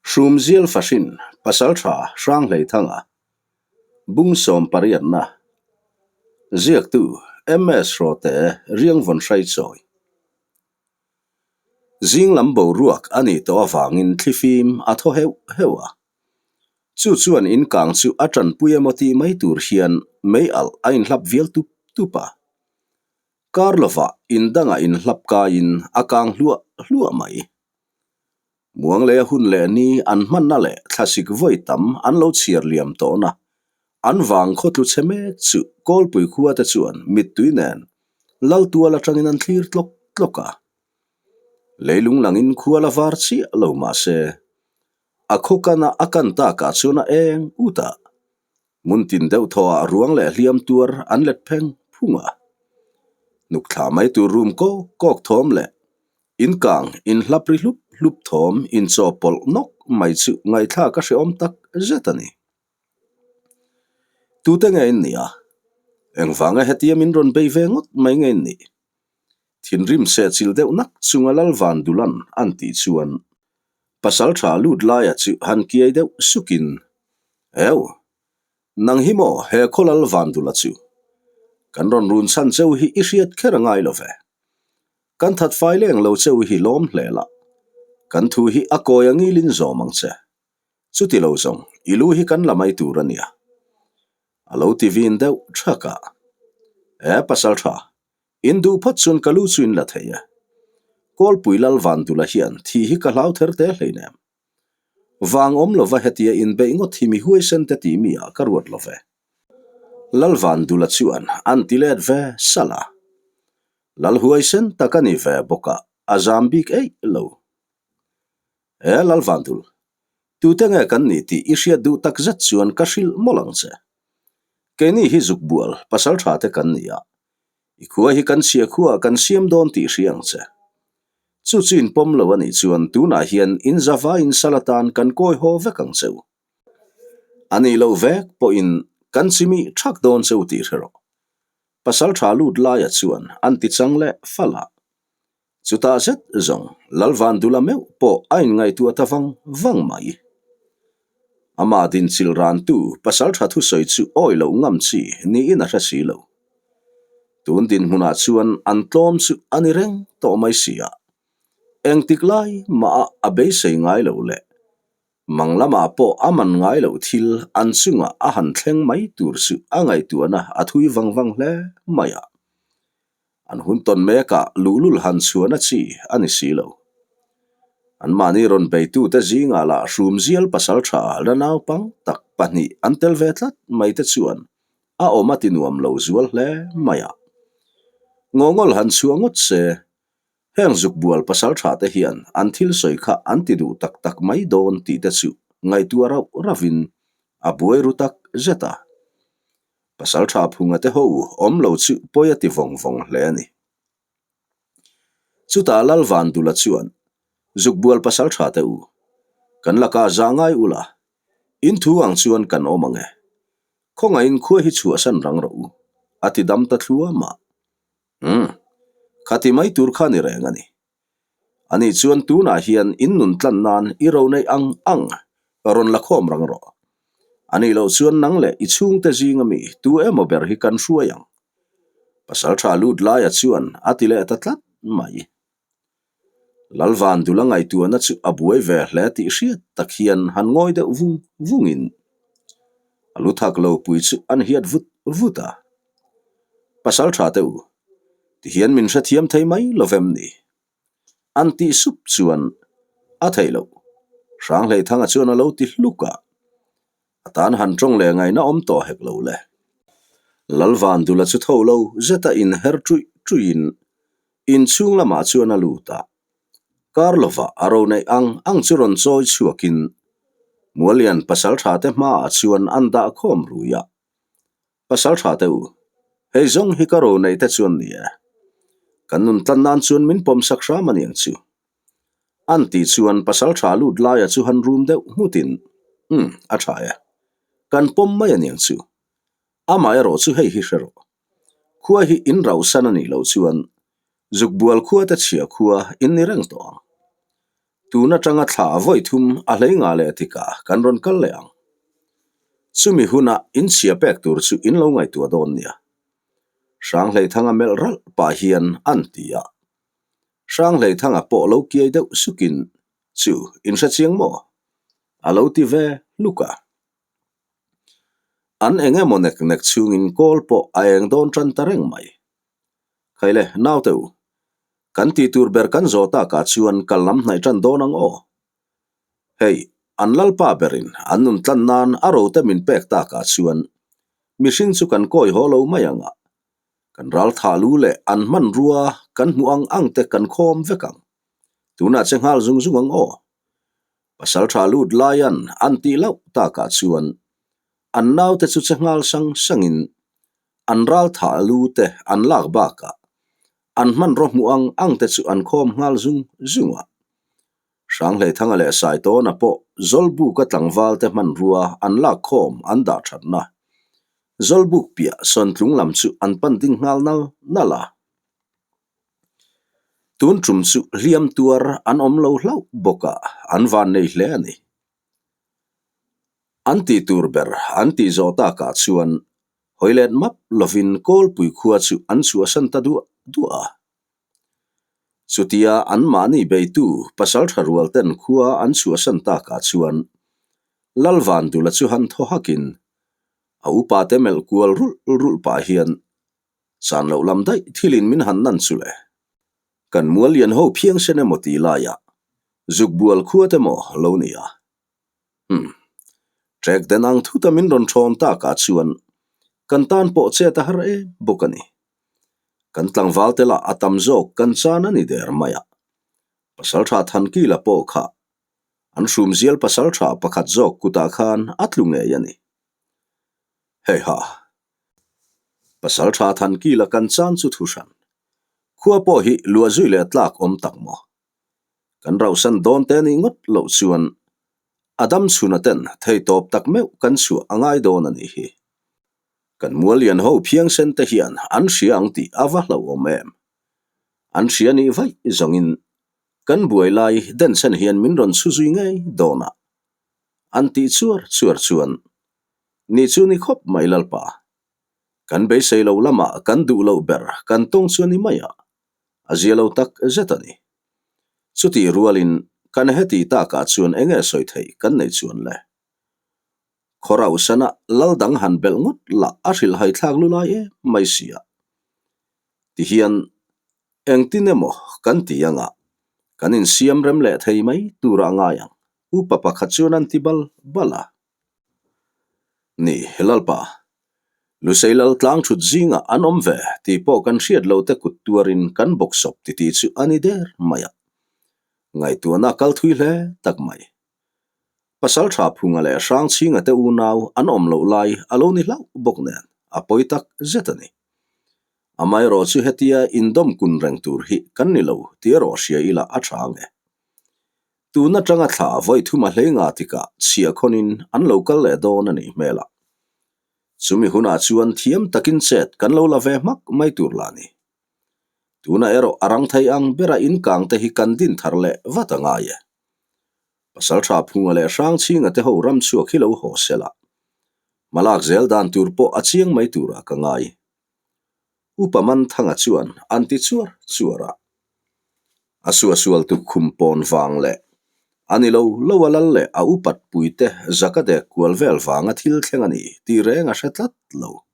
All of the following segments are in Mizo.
Hrumzial Fahrin, Pasaltha Hranghleithanga, Bung Sawmpariatna, Ziaktu, MS Hrawte, Riangvawn Hraichawi. Zing lam boruak a nih tawh avangin thlifim a thaw heuh heuh a. Chu chuan in kang chu a tanpui emaw tih mai tur hian mei alh a inhlap vial tup tup a. Kar lovah in dangah inhlap kaiin a kang hluah hluah mai. Muang leh a hun leh ni an hmanna leh thlasik vawi tam an lo chhiar liam tawhna an vang khawtlu chhe mek chu Kawlpui khua te chuan mittui nen Laltual atangin an thlir tlawk tlawk a. Leilung langin khua la var chiah lo mah se a khaw kana a kan takah chuan a eng ut a. Hmun tin deuh thawhah ruang leh hliam tuar an let pheng phung a. Hnuk thlah mai tur room kawk kawk thawm leh Inkang, inhlap ri hlup hlup thawm, inchawpawlh nawk mai chu ngaihthlak a hrehawm tak zet a ni. Tute nge in nih a? Engvanga hetia min rawn bei ve ngawt mai nge in nih? Thinrim sehchilh deuh nak chunga Lal Van Dulan an tih chuan pasal tha lut laia chu han kiai deuh sukin, Eu, nang hi maw he khaw Lal Van Dula chu? Kan rawn run chhan cheu hi i hriat kher a ngai lo ve. Kan that fai leng lo cheu hi lawm hle la, kan thu hi a kawi a ngilin zawm ang che. Chuti lo zawng, i lu hi kan la mai tur a nia. A lo ti vin deuh thak a. E pasal tha, in duh phawt chuan ka lu chu in la thei e. Kawlpui Lal Vandula hian thi hi ka hlau ther te hleinem. Vang awm lova hetia inbeih ngawt hi mi huaisen te tih mi ah ka ruat lo ve. Lal Vandula chuan an ti let ve salh a. Lal huaisen tak a ni ve bawk a, a zam bik eih lo. E Lal Vandul, tute nge kan nih tih i hriat duh tak zet chuan ka hrilh mawlh ang che. Keini hi zukbual pasal tha te kan ni a, i khua hi kan chhia khuaah kan siam dawn tih hria ang che. Chu chu in pawm lo a nih chuan tunah hian in zava in sal atan kan kawi haw vek ang cheu. A nih loh vek pawhin kan chimih thak dawn cheu tih hre rawh. Pasal tha lut laia chuan an ti chang leh fal a. Chutah zet zawng Lalvandula meuh pawh a inngaihtuah ta vang vang mai. Amah dinchilh rantu pasal tha thusawi chu awi loh ngam chi niin a hre si lo. Tun dinhmunah chuan an tlawm chu a ni reng tawh mai si a, engtik lai mah a beisei ngai lo leh mang lamah pawh a man ngai loh thil an chungah a han thleng mai tur chu a ngaihtuahna a thui vang vang hle mai a. An hun tawn mekah luhlul han chhuahna chi a ni si lo. Anmahni rawn beitute zingah lah hrumzial pasal tha la naupang tak pahnih an tel ve tlat mai te chuan a awm a ti nuam lo zual hle mai a. Ngawngawlh han chhuah ngawt se, heng zukbual pasal tha te hian an thil sawi kha an ti duh tak tak mai dawn tih te chu ngaihtuah rauh rauhin a buai ru tak zet a. Pasal tha phunga te ho awm lo chu pawi a ti vawng vawng hle a ni. Chutah Lal Vandula chuan, Zukbual pasal tha te u, kan lakah za ngai ula, in thu ang chuan kan awm ang e. Khawngaihin khua hi chhuahsan rang rawh u, a ti dam ta thluam a. Umm, khati mai tur kha ni reng a ni. Ani chuan tunah hian in nun tlan nan i ro neih ang ang rawn la khawm rang rawh. Ani loh chuan nang leh i chhungte zinga mi tu emaw ber hi kan hruai ang. Pasal tha lut laia chuan a ti leh ta tlat mai. Lalvan dula ngaihtuahna chu a buai ve hle tih hriat tak hian han ngawi deuh vung vungin a lu thak lo pui chu an hiat vut vut a. Pasal tha te u, tihian min hrethiam thei mai lovem ni? An tih sup chuan a theih loh. Hranghleithanga chuan a lo ti hluk a, a tan han tawng leh ngaihna awm tawh hek lo le. Lalvan dula chu tho lo zeta inher ṭuih ṭuihin inchhung lamah chuan a lut a, kar lovah a ro neih ang ang chu rawn chawi chhuakin Muallian pasalṭha te hmaah chuan an dah khawm rui a. Pasal tha teh u, hei zawng hi ka ro neih te chuan ni e. Kan nun tlan nan chuan min pawm sak hram a niang chu. An tih chuan pasal tha lut laia chu han rum deuh nghutin, Umm, a tha e. Kan pawm mai a niang chu. Amah erawh chu hei hi hre rawh. Khua hi in rauhsan a nih loh chuan zukbual khua te chhia khua in ni reng tawh ang. Tun atanga thla vawi thum a hlei ngah leh tikah kan rawn kal leh ang. Chumi huna inchhia pek tur chu in lo ngaihtuah dawn nia. Hranghleithanga melh ralh pah hian an ti a. Hranghleithanga pawh lo kiai deuh sukin, Chu, in hre chiang maw? A lo ti ve hluk a. An eng emaw nek nek chhungin kawl pawh a eng dawn tan ta reng mai. Khaile, naute u, kan tih tur ber kan zawh takah chuan kal lam hnaih tan dawn ang aw. Hei, an lalpa berin an nun tlan nan a rote min pek takah chuan mihring chu kan kawi haw lo mai ang a, kan ral thah lu leh an hmanrua kan hmuh ang ang te kan khawm vek ang. Tunah che nghal zung zung ang aw. Pasal tha lut laian an tih loh takah chuan an naute chu che nghal sang sangin an ral thah lu te an lak bakah an hmanraw hmuh ang ang te chu an khawm nghal zung zung a. Hranghleithanga leh Saitawna pawh Zawlbuka tlangval te hmanrua an lak khawm an dah thatna Zawlbuk piah sawntlung lam chu an pan ding nghal nal nal a. Tun tum chu hliam tuar an awm lo hlauh bawk a, an van nei hle a ni. An tih tur ber an tih zawh takah chuan hawi let map lovin Kawlpui khua chu an chhuahsan ta duah duah a. Chutia anmahni beitu pasaltha rual ten khua an chhuahsan takah chuan Lalvandula chu han thaw hakin a upate melh kual rulh rulh pah hian Chan loh lam daih thilin min han nan chu le. Kan mual lian ho phiang sen emaw tih laiah zuk bual khuat emaw lo ni a. Umm. Trek den ang thuta min rawn thawn takah chuan kan tan pawh chet a har em bawk a ni. Kan tlangval te lah a tam zawk kan chan a ni der mai a. Pasaltha Thankila pawh kha an hrumzial pasaltha pakhat zawk kutah khan a tlu ngei a ni. Heiha. Pasal tha than kila kan chan chu thu hran. Khua pawh hi luah zui leh tlak awm tak maw? Kan rauhsan dawn te nih ngawt loh chuan a dam chhuna ten thei tawp tak meuh kan chhuah a ngai dawn a nih hi. Kan mual lian ho phiangsen te hian an hria ang tih a va hlauhawm em? An hria nih vaih zawngin kan buai lai denchhen hian min rawn chhu zui ngei dawn a. An tih chuar chuar chuan Ni chu ni khawp mai Lalpa. Kan beisei lo lamah kan duh loh ber kan tawng chu a ni mai a, a zia lo tak zet a ni. Chutih rualin kan heti takah chuan eng nge sawi theih kan nei chuan le? Khawrauhsana lal dang han belh ngawt lah a hrilhhai thlak lu lai em mai si a. Tihian engtin emaw kan ti anga kan insiam rem leh thei mai turah ngai ang, upa pakhat chuan an ti bal bal a. Ni, Lalpa, Lusei lal tlang thut zingah an awm ve tih pawh kan hriat lo te kut tuarin kan bawk sawp titih chu a ni der mai a. Ngaihtuahna kal thui hle tak mai. Pasaltha Phunga leh Hrangchhinga te unau an awm loh lai a lo ni hlauh bawk nen a pawi tak zet a ni. Amaherawh chu hetia indawm kun reng tur hi kan ni lo tih erawh hria ila a tha ang e. Tun atanga thla vawi thum a hlei nga tikah chhia khawnin an lo kal leh dawn a nih hmel a. Chumi hunah chuan thiam takin chet kan lo la ve hmak mai tur lah ni. Tunah erawh a rang thei ang bera inkang te hi kan din thar leh vat a ngai e. Pasaltha Phunga leh Hrangchhinga te ho ram chhuak hi lo haw sel a. Hmalak zel dan tur pawh a chiang mai turah ka ngai. Upa Manthanga chuan an ti chuar chuar a. A suahsual tukkhum pawn vang leh a ni lo lo a lal leh a upat puite zaka dek kual vel vanga thil thleng a ni tih reng a hre tlat lo.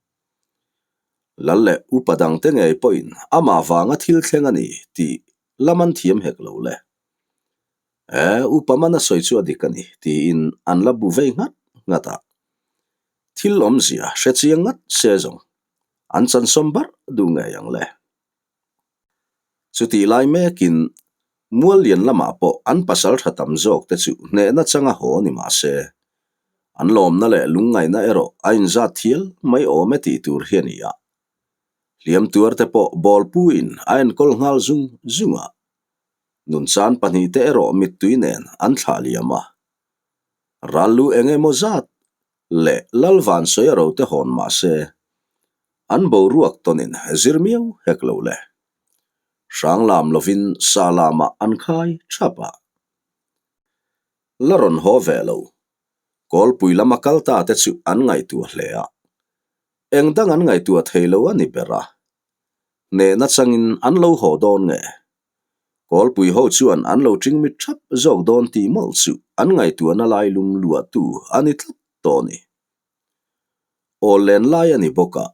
Lal leh upa dangte ngei pawhin amah vanga thil thleng a ni tih lam an thiam hek lo le. E, upa man a sawi chu a dik a ni tiin an la bu vei nghat nghat a. Thil awmzia hre chiang ngat se zawng an chansawm barh duh ngei ang le. Chutih lai mekin mual lian lamah pawh an pasal tha tam zawk te chu hnehna changa haw ni mah se, an lawmna leh lungngaihna erawh a inzat thial mai awm e tih tur hi a ni a. Hliam tuar te pawh ball puin a enkawl nghal zung zung a, nunchan pahnihte erawh mittui nen an thlah liam a. Ral lu eng emaw zat leh Lalvan sawi a rote hawn mah se, an boruak tawnin zir miau hek lo le. Hrang lam lovin sa lamah an khai thap a. La rawn haw ve lo. Kawlpui lama kal ta te chu an ngaihtuah hle a. Eng dang an ngaihtuah thei lo a ni ber a. Hnehna changin an lo haw dawn nge? Kawlpui ho chuan an lo ṭing mit ṭhap zawk dawn tih mawlh chu an ngaihtuahna lai lum luahtu a ni tlat tawh a ni. Aw len lai a ni bawk a,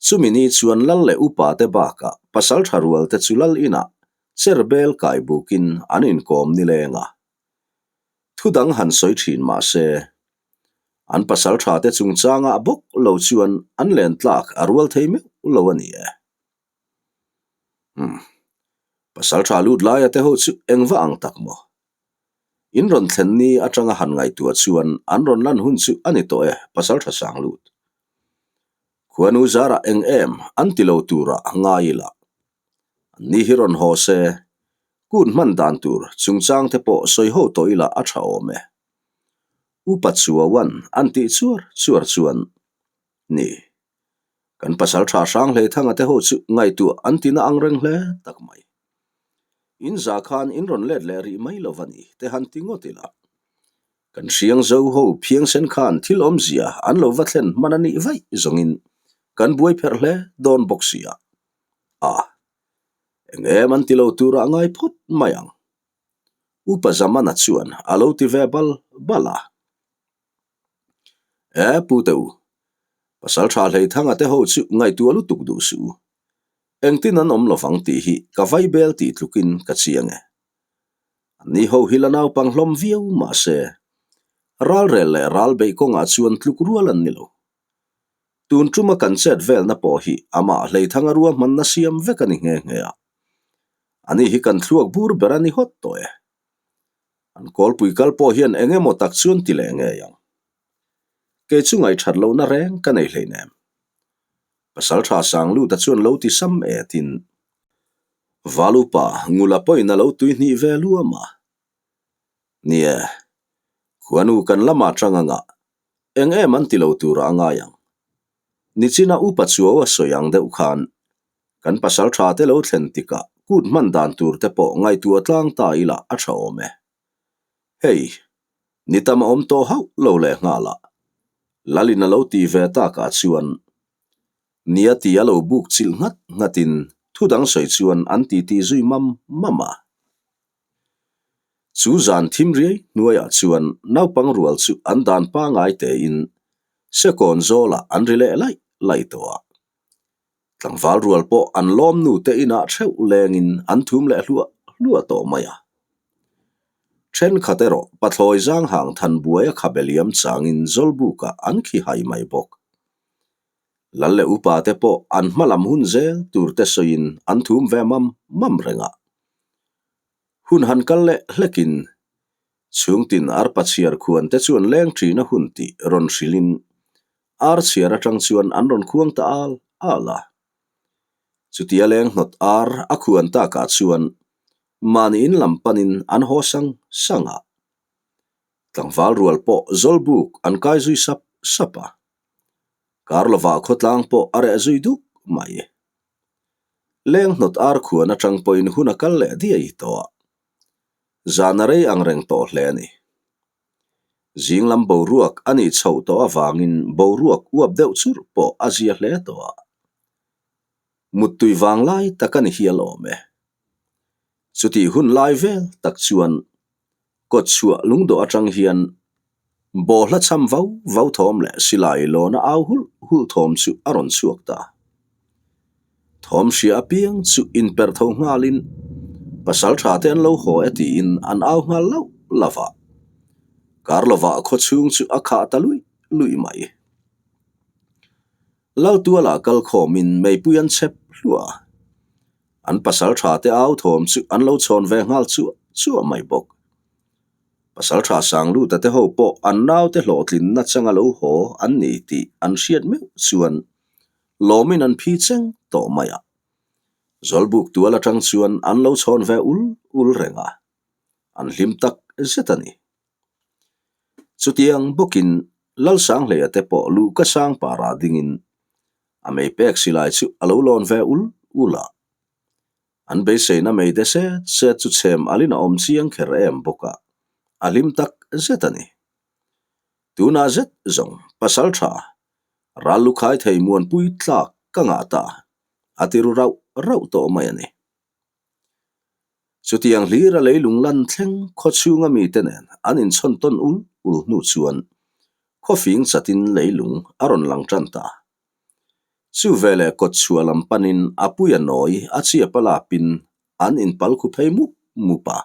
chumi ni chuan lal leh upa te bakah pasal tha rual te chu lal inah cher bel kai bukin an inkawm nileng a. Thu dang han sawi thin mah se, an pasal tha te chungchangah bawk lo chuan an len tlak a rual thei meuh lo a ni e. Umm, pasal tha lut laia te ho chu engva ang tak maw? In rawn thlen ni atanga han ngaihtuah chuan an rawn lan hun chu a ni tawh e, pasal tha sang lut. Khuanu zarah eng em an ti lo turah ngai ila. An ni hi rawn haw se, kut hman dan tur chungchang te pawh sawi ho tawh ila a tha awm e. Upa Chuauan an tih chuar chuar chuan, Ni, kan pasal tha hrang hleithanga te ho chu ngaihtuah an ti na ang reng hle tak mai. In za khan in rawn let leh rih mai lo va ni te han ti ngawt ila. Kan hriang zo ho phiangsen khan thil awmzia an lo va thlen hman a nih vaih zawngin kan buai pherh hle dawn bawk si a. A, eng em an ti lo turah ngai phawt mai ang. Upa Zamana chuan a lo ti ve bal bal a. E, Pu Teu, pasal tha Hleithanga te ho chu ngaihtuah lutuk duh suh u. Engtin an awm lovang tih hi ka vai bel tih tlukin ka chiang e. Anni ho hi la naupang hlawm viau mah se, ralrel leh ral beih kawngah chuan tluk rual an ni lo. Tun tuma kan chet velna pawh hi amah Hleithanga ruahmanna siam vek a ni nghe nghe a. Ani hi kan thluak bur ber a ni hawt tawh e. An kawlpui kal pawh hian eng emaw tak chuan ti leh ngei ang. Kei chu ngaihthat lohna reng ka nei hleinem. Pasal tha sang luta chuan lo ti sam e tin. Valupa ngula pawhin a lo tui hnih ve luam a. Nie, khuanu kan lamah tang anga eng em an ti lo turah a ngai ang. Nichina upa chuau a sawi ang deuh khan kan pasal tha te lo thlen tikah kut hman dan tur te pawh ngaihtuah tlang ta ila a tha awm e. Hei, ni tam a awm tawh hauh lo leh nghal a, Lalin a lo tih ve takah chuan nia ti a lo buk chilh nghat nghatin thu dang sawi chuan an titi zui mam mam a. Chu zan thim riai hnuaiah chuan naupang rual chu an dan pangai tein sekawn zawlah an ri leh laih laih tawh a. Tlangval rual pawh an lawm nu te inah theuh lengin an thum leh hluah hluah tawh mai a. Thenkhat erawh pathlawi zang hang than buai a khabe liam changin zawlbukah an khi hai mai bawk. Lal leh upa te pawh an hma lam hun zel tur te sawiin an thum ve mam mam reng a. Hun han kal leh hlekin chhungtin arpa chhiar khuan te chuan leng thin a hun tih rawn hrilhin ar chhiar atang chuan an rawn khuang ta al al a. Chutia leng hnawt ar a khuan takah chuan mahni in lam panin an haw sang sang a. Tlangval rual pawh zawlbuk an kai zui sap sap a. Kar lovah khawtlang pawh a reh zui duk mai. Leng hnawt ar khuan atang pawhin hun a kal leh diai tawh a. Zan a rei ang reng tawh hle a ni. Zing lam boruak a nih chhoh tawh avangin boruak uap deuh churh pawh a zia hle tawh a. Muttui vang lai tak a ni hial awm e. Chutih hun lai vel tak chuan kawtchhuah lungdawh atang hian bawhla cham vau vau thawm leh silai lawna au hulh hulh thawm chu a rawn chhuak ta. Thawm hria apiang chu inperh tho nghalin pasal tha te an lo haw e tiin an au nghal lauh lauh a. Kar lovah khawchhung chu a khah ta luih luih mai. Laltualah kalkhawmin meipui an chep hluah a. An pasal tha te au thawm chu an lo chhawn ve nghal chuah chuah mai bawk. Pasal tha Sangluta te ho pawh an naute hlawhtlinna changa lo haw an ni tih an hriat meuh chuan lawmin an phi cheng tawh mai a. Zawlbuk tual atang chuan an lo chhawn ve ul ul reng a, an hlim tak zet a ni. Chutiang bawkin Lalsanghleia te pawh luhka sang parah dingin A mei pek silai chu a lo lawn ve ul ul a. An beiseina mei de set set chu chhem alin a awm chiang kher em bawk a. A hlim tak zet a ni. Tunah zet zawng pasal tha ral lu khai thei muanpui tlak ka ngah ta a ti ru rauh rauh tawh mai a ni. Chutiang hlir a leilung lan thleng khaw chhunga mite nen an inchhawn tawn ul ul hnu chuan khawfing chatin leilung a rawn lang tan ta. Chu veleh kawt chhuah lam panin a pui a nawi a chiap a lapin an inpal khu phei mup mup a.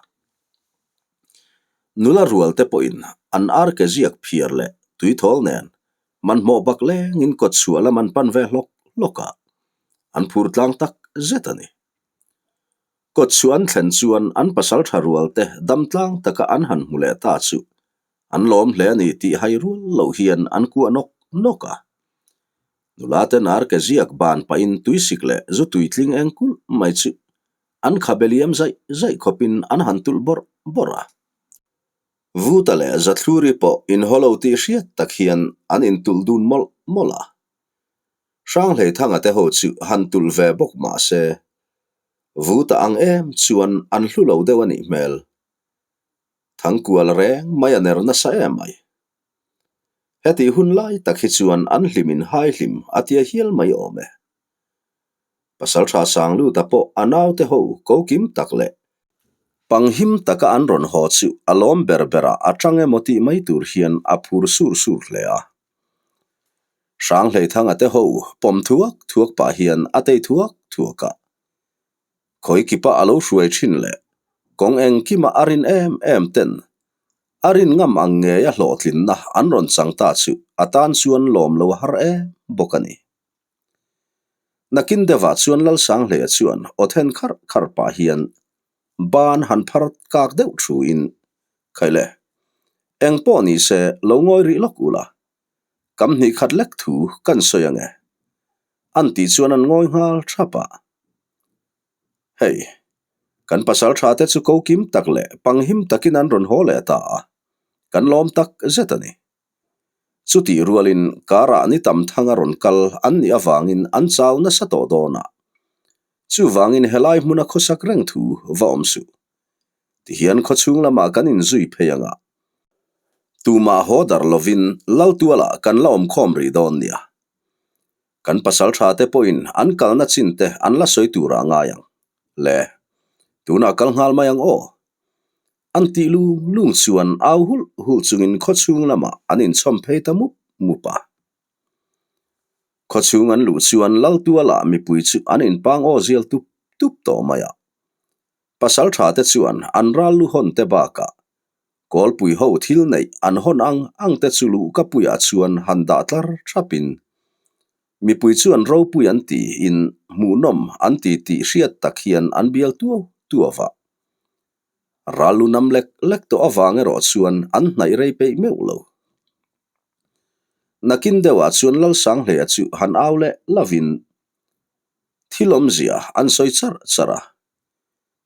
Nula rual te pawhin an arke ziak phiar leh tuithawl nen hmanhmawh bak lengin kawt chhuah lam an pan ve hlawk hlawk a, an phur tlang tak zet a ni. Kawt chhuah an thlen chuan an pasal tha rual te dam tlang taka an han hmu leh ta chu an lawm hle a ni tih hai rual loh hian an kuah nawk nawk a. Nula ten arke ziak ban pahin tuisik leh zu tuitling eng kulh mai chu an khabe liam zaih zaih khawpin an han tulh bawrh bawrh a. Vuta leh Zathluri pawh inhaw lo tih hriat tak hian an intulh dun mawlh mawlh a. Hranghleithanga te ho chu han tulh ve bawk mah se, Vuta ang em chuan an hlu lo deuh a nih hmel. Thangkual reng mai a ner nasa em mai. Hetih hun lai tak hi chuan an hlimin hai hlim a tia hial mai awm e. Pasalṭha Sangluta pawh a naute ho ko kim tak leh panghim taka an rawn haw chu a lawm ber berah a ṭang emaw tih mai tur hian a phur sur sur hle a. Hranghleithanga te ho pawm thuak thuak pah hian a tei thuak thuak a. Khawi kipa a lo hruai ṭhin leh kawng engkima a rin em em ten a rin ngam ang ngei a hlawhtlinna an rawn chang ta chu a tan chuan lawm lo a har em bawk a ni. Nakin deuhah chuan Lalsanghleia chuan aw then kharh kharh pah hian ban han phar kak deuh thuin, Khaile, eng pawh ni se lo ngawi rih lawk ula, kam hnih khat lek thu kan sawi ange. An tih chuan an ngawi nghal thap a. Hei, kan pasal tha te chu ko kim tak leh panghim takin an rawn haw leh ta a, kan lawm tak zet a ni. Chutih rualin karah ni tam thanga rawn kal an nih avangin an chau nasa tawh dawn a. Chuvangin helai hmuna khawsak reng thu va awm suh. Tihian khawchhung lamah kan inzui phei ang a. Tumah haw darh lovin Laltualah kan la awmkhawm rih dawn nia. Kan pasal tha te pawhin an kalna chin te an la sawi turah ngai ang. Le, tunah kal nghal mai ang aw. An tih lung lung chuan au hulh hulh chungin khawchhung lamah an inchhawm phei ta mup mup a. Khawchhung an luh chuan Laltualah mipui chu an inpang aw zial tup tup tawh mai a. Pasal tha te chuan an ral lu hawn te bakah Kawlpui ho thil neih an hawn ang ang te chu luhkapuiah chuan han dah tlar thapin mipui chuan ropui an tiin hmuhnawm an ti tih hriat tak hian an bial tuau tuau a. Ral lu nam lek lek tawh avang erawh chuan an hnaih rei peih meuh lo. Nakin deuhah chuan Lalsanghleia chu han au leh lovin thil awmzia an sawi char char a.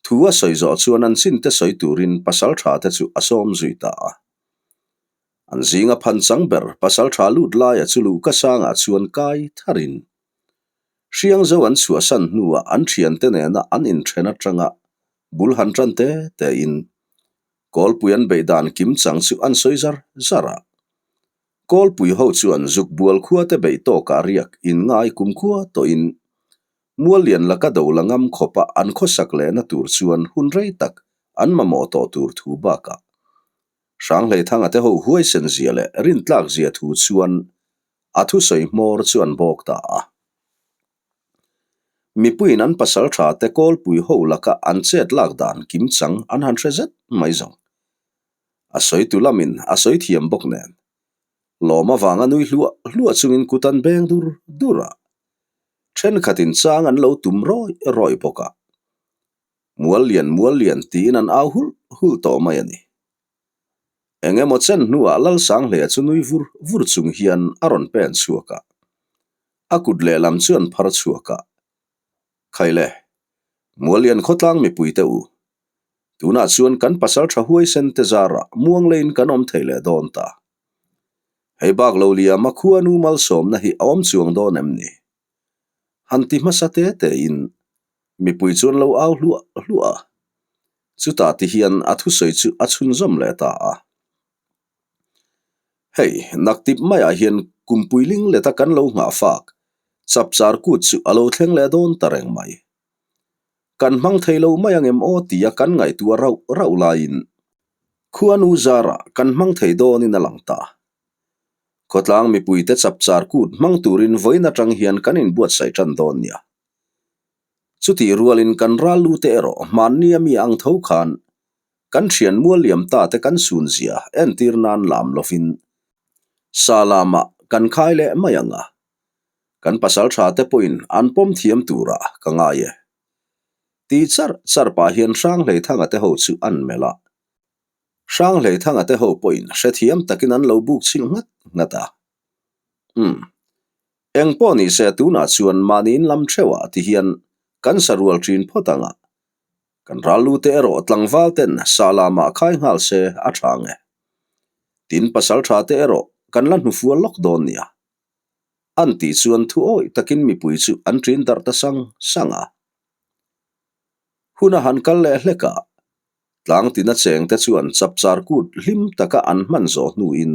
Thu a sawi zawh chuan an chinte sawi turin pasal tha te chu a sawm zui ta a. An zinga phan chang ber pasal tha lut laia chu luhka sangah chuan kai tharin Hriangzo an chhuahsan hnuah an thiante nena an inthen atanga bul han tan te tein Kawlpui an beih dan kim chang chu an sawi zar zar a. Kawlpui ho chuan Zukbual khua te beih tawkah riak inngai kumkhua tawhin Muallian laka do la ngam khawpa an khawsak lehna tur chuan hun rei tak an mamawh tawh tur thu bakah Hranghleithanga te ho huaisen zia leh rintlak zia thu chuan a thusawi hmawr chu an bawk ta a. Mipuiin an pasal tha te kawlpui ho laka an chet lak dan kimchang an han hre zet mai zawng. A sawitu lamin a sawi thiam bawk nen. Lawm avanga nui hluah hluah chungin kut an beng dur dur a. Thenkhatin chang an lo tum rawih rawih bawk a. Mual lian mual lian tiin an au hulh hulh tawh mai a ni. Eng emaw chen hnuah Lalsanghlea chu nui vur vur chung hian a rawn pen chhuak a. A kut lehlam chu an phar chhuak a. Khaile, Muallian khawtlang mipuite u. Tunah chuan kan pasal tha huaisen te zarah muang leiin kan awm thei leh dawn ta. Hei bak lo liama khuanu malsawmna hi a awm chuang dawn em ni? Han ti hmasa te tein mipui chuan lo au hluah hluah a. Chutah ti hian a thusawi chu a chhunzawm leh ta a. Hei, naktip maiah hian kumpui ling leta kan lo nghah fak, chapchar kut chu a lo thleng leh dawn ta reng mai. Kan hmang thei lo mai ang em aw tia kan ngaihtuah rauh rauh laiin khuanu zarah kan hmang thei dawnin a lang ta. Khawtlang mipuite chapchar kut hmang turin vawiin atang hian kan inbuatsaih tan dawn nia. Chutih rualin kan ral lu te erawh hmanni a mi ang tho khan kan thian mual liam ta te kan sun zia entir nan lam lovin sa lamah kan khai leh mai ang a, kan pasal tha te pawhin an pawm thiam turah ka ngai e. Ti char char pah hian Hranghleithanga te ho chu an melh a. Hranghleithanga te ho pawhin hrethiam takin an lo buk chhilh nghat nghat a. Umm. Eng pawh ni se tunah chuan mahni in lam theuhah ti hian kan sa rual thin phawt ang a. Kan ral lu te erawh tlangval ten sa lamah khai nghal se a tha ang e. Tin pasal tha te erawh kan la hnufual lawk dawn nia. An tih chuan thu awih takin mipui chu an ṭin darh ta sang sang a. Hun a han kal leh hlek a, Tlangtina chengte chuan chapchar kut hlim taka an hman zawh hnuin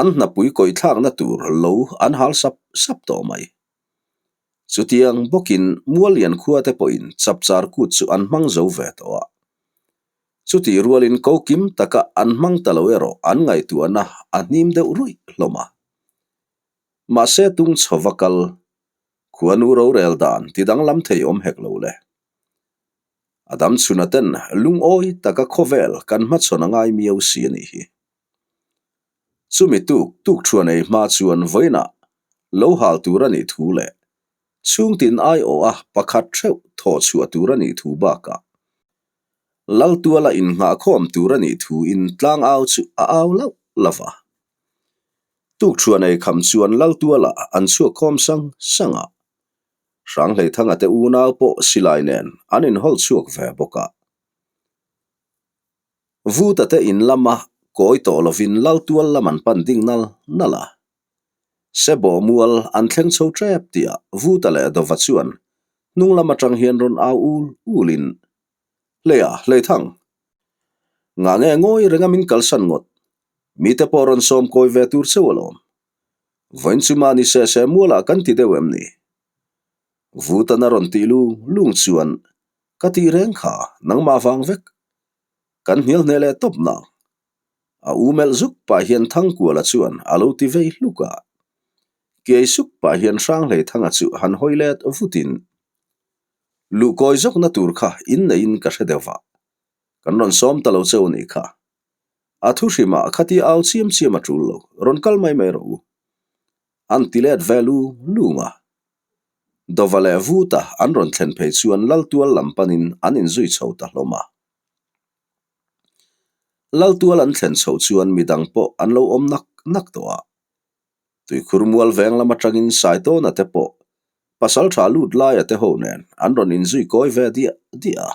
an hnapui kawithlakna tur lo an hal sap sap tawh mai. Chutiang bawkin Muallian khuate pawhin chapchar kut chu an hmang zo ve tawh a. Chutih rualin ko kim taka an hmang ta lo erawh an ngaihtuahna a hnim deuh ruih hlawm a. Mahse tung chhova kal, khuanu rorel dan ti danglam thei awm hek lo le. A dam chhuna ten lungawi taka khawvel kan hmachhawn a ngai miau si a nih hi. Chumi tuk tuk thuan ei hma chuan vawiinah lo hal tur a nih thu leh chhungtin aiawh a pakhat theuh thawh chhuah tur a nih thu bakah Laltuala innghahkhawm tur a nih thuin tlangau chu a au lauh lauh va. Tuk thuan ei kham chuan Laltuala an chhuakkhawm sang sang a. Hranghleithanga te unau pawh silai nen an inhawl chhuak ve bawk a. Vuta te in lama kawi tawh lovin Laltual lam an pan ding nal nal a. Sebawh mual an thleng chho tep tihah Vuta leh Dova chuan hnung lam atang hian rawn au ul ulin, Hleia, Hleithang! Ngah nge ngawi renga min kalsan ngawt? Mite pawh rawn sawm kawi ve tur cheu alawm. Vawiin chu mahni se se mualah kan ti deuh em ni? Vutan a rawn tih lung lung chuan ka tih reng kha nangmah vang vek. Kan hnial hneh leh tawp nang. A u melh zuk pah hian Thangkuala chuan a lo ti vei hluk a. Kiai suk pah hian Hranghleithanga chu han hawi let vutin, Luhkawi zawkna tur kha inneihin ka hre deuh va, kan rawn sawm ta lo cheu a nih kha. A thu hrimah khati au chiam chiam a tul lo, rawn kal mai mai rawh u. An ti let ve lung lung a. Dova leh Vuta an rawn thlen phei chuan Laltual lam panin an inzui chho ta hlawm a. Laltual an thlen chhoh chuan midang pawh an lo awm nak nak tawh a. Tuikhur mual veng lam atangin Saitawna te pawh Pasaltha lut laia te ho nen an rawn inzui kawi ve diah diah a.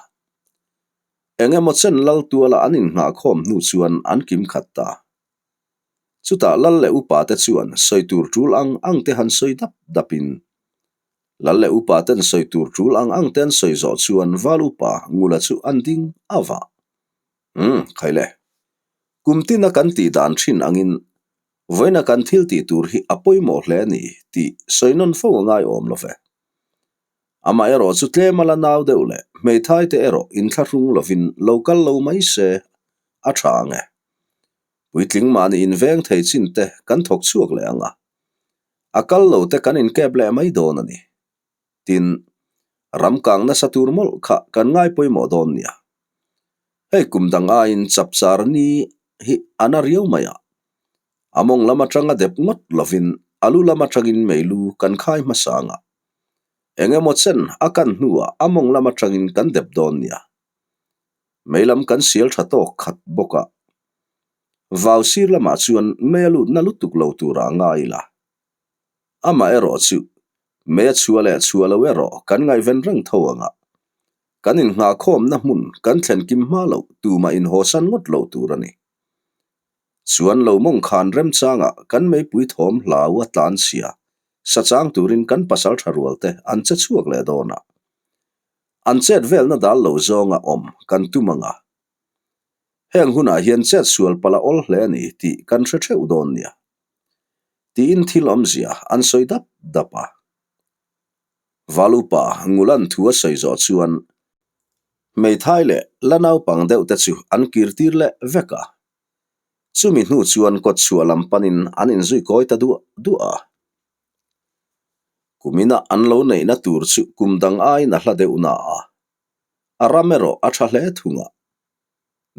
Eng emaw chen lal tuala an innghahkhawm hnu chuan an kim khat ta. Chutah lal leh upa te chuan sawi tur tul ang ang te han sawi dap dapin, lal leh upa ten sawi tur tul ang ang te an sawi zawh chuan val upa Ngula chu an ding a vah. Umm, khai le. Kum tina kan tih dan thin angin vawiina kan thil tih tur hi a pawimawh hle a ni tih sawi nawn fo a ngaiawm lo ve. Amaherawh chu tlem a la nau deuh leh hmeithai te erawh inthlahrung lovin lo kal lo mai se a tha ang e. Puitling mahni inveng thei chin te kan thawk chhuak leh ang a, a kal lo te kan inkep leh mai dawn a ni. Tin, ram kang nasa tur mawlh kha kan ngai pawimawh dawn nia. Hei kum dang aiin chapchar ni hi a na riau mai a, a mawng lam atanga dep ngawt lovin a lu lam atangin meilu kan khai hmasa ang a. Eng emaw chen a kan hnuah a mawng lam atangin kan dep dawn nia. Mei lam kan sial tha tawk khat bawk a. Vau sir lamah chuan mei a lut na lutuk lo turah a ngai ila. Amah erawh chu mei a chhuah leh chhuah lo erawh kan ngaihven reng tho ang a. Kan innghahkhawmna hmun kan thlen kim hma loh tumah inhawsan ngawt lo tur a ni. Chuan lo mawng khan remchangah kan meipui thawm hlau a tlan chhia, sa chang turin kan pasal tha rual te an che chhuak leh dawn a. An chet velna dal lo zawnga awm kan tum ang a. Heng hunah hian chet sual palh a awl hle a ni tih kan hre theuh dawn nia. Tiin thil awmzia an sawi dap dap a. Valupa Ngulan thu a sawi zawh chuan hmeithai leh la naupang deuh te chu an kir tir leh vek a. Chumi hnu chuan kawtchhuah lam panin an inzui kawi ta duah duah a. Kumina an lo neihna tur chu kum dang aiin a hla deuh na a, a ram erawh a tha hle thung a.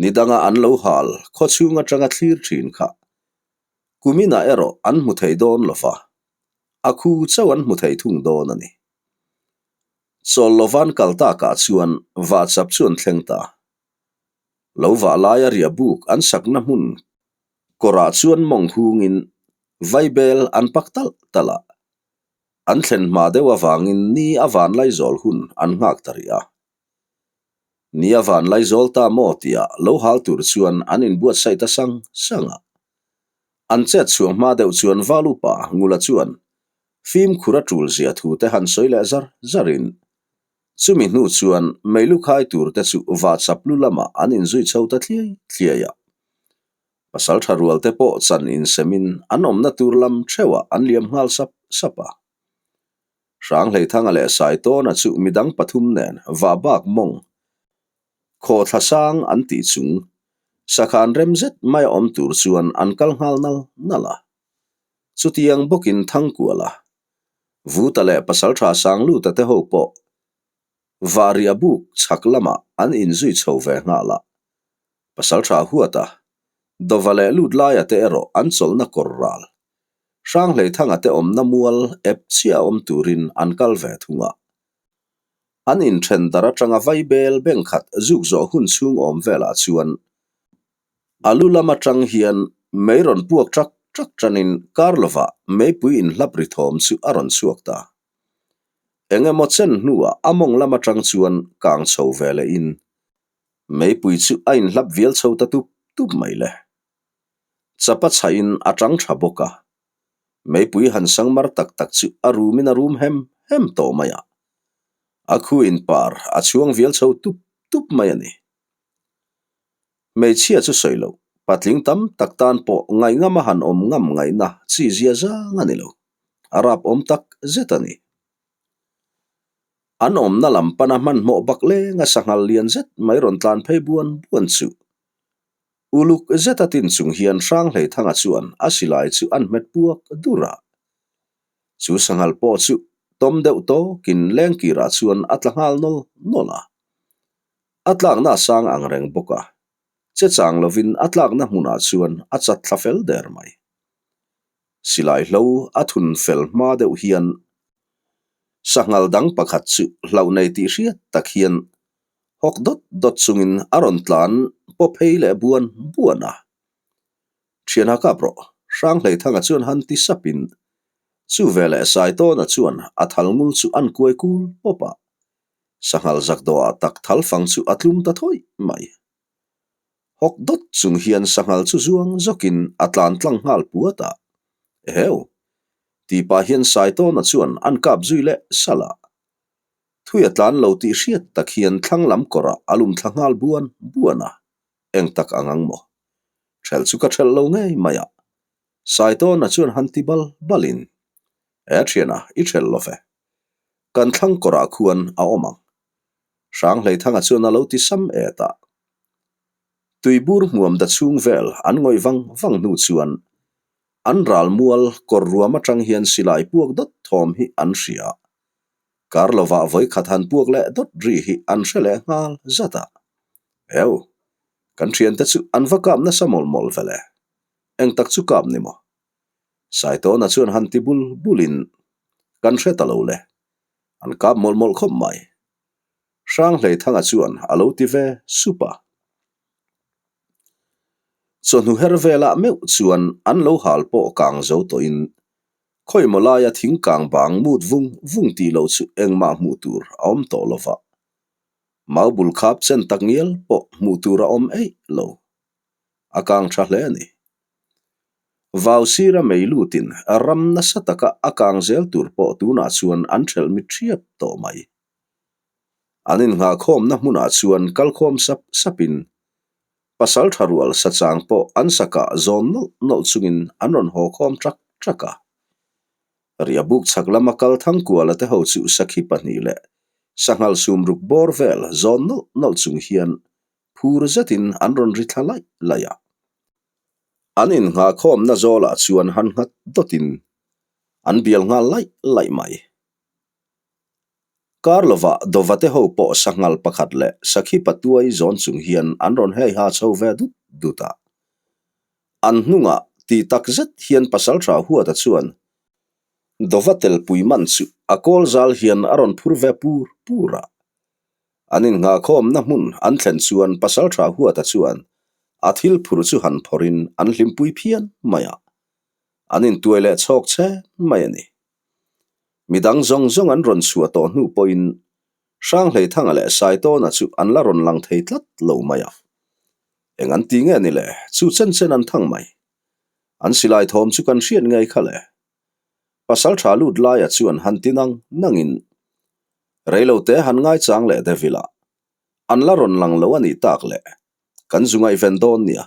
Ni danga an lo hal khawchhung atanga thlir thin kha kuminah erawh an hmu thei dawn lo va, a khu chauh an hmu thei thung dawn a ni. Chawl lovan kal takah chuan vahchap chu an thleng ta. Lo vah laia riah buk an sakna hmun kawrah chuan mawng hungin vaibel an pak talh talh a. An thlen hma deuh avangin ni a van laizawl hun an nghak ta rih a. Ni a van laizawl ta maw tia lo hal tur chuan an inbuatsaih ta sang sang a. An chet chhuah hma deuh chuan Val upa Ngula chuan fimkhur a tul zia thu te han sawi leh zar zarin Chumi hnu chuan meilu khai tur te chu vahchap lu lamah an inzui chho ta thliai thliai a. Pasal tha rual te pawh chan insemin an awmna tur lam theuhah an liam nghal sap sap a. Hranghleithanga leh Saitawna chu midang pathum nen vahbak mawng khawthla sang an tih chung sakhan rem zet mai a awm tur chuan an kal nghal nal nal a. Chutiang bawkin Thangkuala Vuta leh Pasalṭha Sangluta te ho pawh Vahriah buk chhak lamah an inzui chho ve nghal a. Pasalṭha Huata, Dova leh Lutlaia te erawh an chawlhna kawr ral. Hranghleithanga te awmna mual ep chiah awm turin an kal ve thung a. An inthen dar atanga vaibel bengkhat zuk zawh hun chhung awm velah chuan A lu lam atang hian mei rawn puak ṭak ṭak ṭanin kar lovah meipui inhlap ri thawm chu a rawn chhuak ta. Eng emaw chen hnuah a mawng lam atang chuan kang chho ve lehin meipui chu a inhlap vial chho ta tup tup mai le. Chapa chhahin a ṭang ṭha bawk a, meipui han sangmar tak tak chu a rumin a rum hem hem tawh mai a, a khu inpar a chhuang vial chho tup tup mai a ni. Hmeichhia chu sawi loh, patling tam tak tan pawh ngaihngam a han awm ngam ngaihna chi zia zang a ni lo. A rap awm tak zet a ni. An awmna lam pana hmanhmawh bak lenga sanghal lian zet mai rawn tlan phei buan buan chu. Uluk zet a tin chung hian Hranghleithanga chuan a silai chu an hmet puak dur a. Chu sanghal pawh chu tawm deuh tawkin lengkirah chuan a tla nghal nawl nawl a. A tlakna a sang ang reng bawk a, che chang lovin a tlakna hmunah chuan a chat thla fel der mai. Silai hlo a thun fel hma deuh hian sanghal dang pakhat chu hlauh nei tih hriat tak hian hawk dawt dawt chungin a rawn tlan paw phei leh buan buan a. Thianha kap rawh, Hranghleithanga chuan han ti sapin chu veleh Saitawna chuan a thal ngul chu an kuai kul pawp a. Sanghal zak dawhah tak thal fang chu a tlum ta thawih mai. Hawk dawt chung hian sanghal chu zuang zawkin a tlan tlang nghal puat a. Eheu! Tih pah hian Saitawna chuan an kap zui leh salh a. Thui a tlan lo tih hriat tak hian thlang lam kawrah a lum thla nghal buan buan a. Eng tak ang ang maw? Ṭhelh chu ka ṭhelh lo ngei mai a. Saitawna chuan han ti bal balin, E ṭhiana, i ṭhelh lo ve. Kan thlang kawrah khuan a awm ang. Hranghleithanga chuan a lo ti sam et a. Tuibur hmuam da chhung vel an ngawih vang vang hnu chuan an ral mual kawr ruam atang hian silai puak dawt thawm hi an hria. Kar lovah vawikhat han puak leh dawt ri hi an hre leh nghal zat a. Eu, kan thiante chu an va kap nasa mawlh mawlh ve le. Eng tak chu kap ni maw? Saitawna chuan han ti bul bulin kan hre ta lo le, an kap mawlh mawlh khawp mai. Hranghleithanga chuan a lo ti ve sup a. Chawhnu her velah meuh chuan an lo hal pawh kang zo tawhin khawimaw laia thing kang bang mut vung vung tih loh chu engmah hmuh tur a awm tawh lo va. Mau bul khap chen tak ngial pawh hmuh tur a awm eih lo. A kang tha hle a ni. Vau sira mei lutin ram nasa taka a kang zel tur pawh tunah chuan an ṭhelh mit ṭhiap tawh mai. An innghahkhawmna hmunah chuan kalkhawm sap sapin pasaltha rual sachang pawh an sakah zawn nawlh nawlh chungin an rawn haw khawm ṭak ṭak a. Riabuk chhak lama kal Thangkuala te ho chu sakhi pahnih leh sanghal sumruk bawr vel zawn nawlh nawlh chung hian phur zetin an rawn ri thla laih laih a. An innghahkhawmna zawlah chuan han nghat dawtin an bial nghal laih laih mai. Kar lovah Dovate ho pawh sanghal pakhat leh sakhi patuai zawn chung hian an rawn hei ha chho ve dut dut a. An hnungah ti tak zet hian pasaltha huata chuan Dova telpui man chu a kawl zal hian a rawn phur ve pur pur a. An innghahkhawmna hmun an thlen chuan pasaltha huata chuan a thil phur chu han phawrhin an hlimpui phian mai a. An intuai leh chhawk che mai a ni. Midang zawng zawng an rawn chhuah tawh hnu pawhin Hranghleithanga leh Saitawna chu an la rawn lang thei tlat lo mai a. Eng an ti nge ni le, chu chen chen an thang mai. An silai thawm chu kan hriat ngei kha le. Pasal tha lut laia chuan han ti nang nangin reilote han ngaichang leh deuh ila, an la rawn lang lo a nih tak le, kan zu ngaihven dawn nia.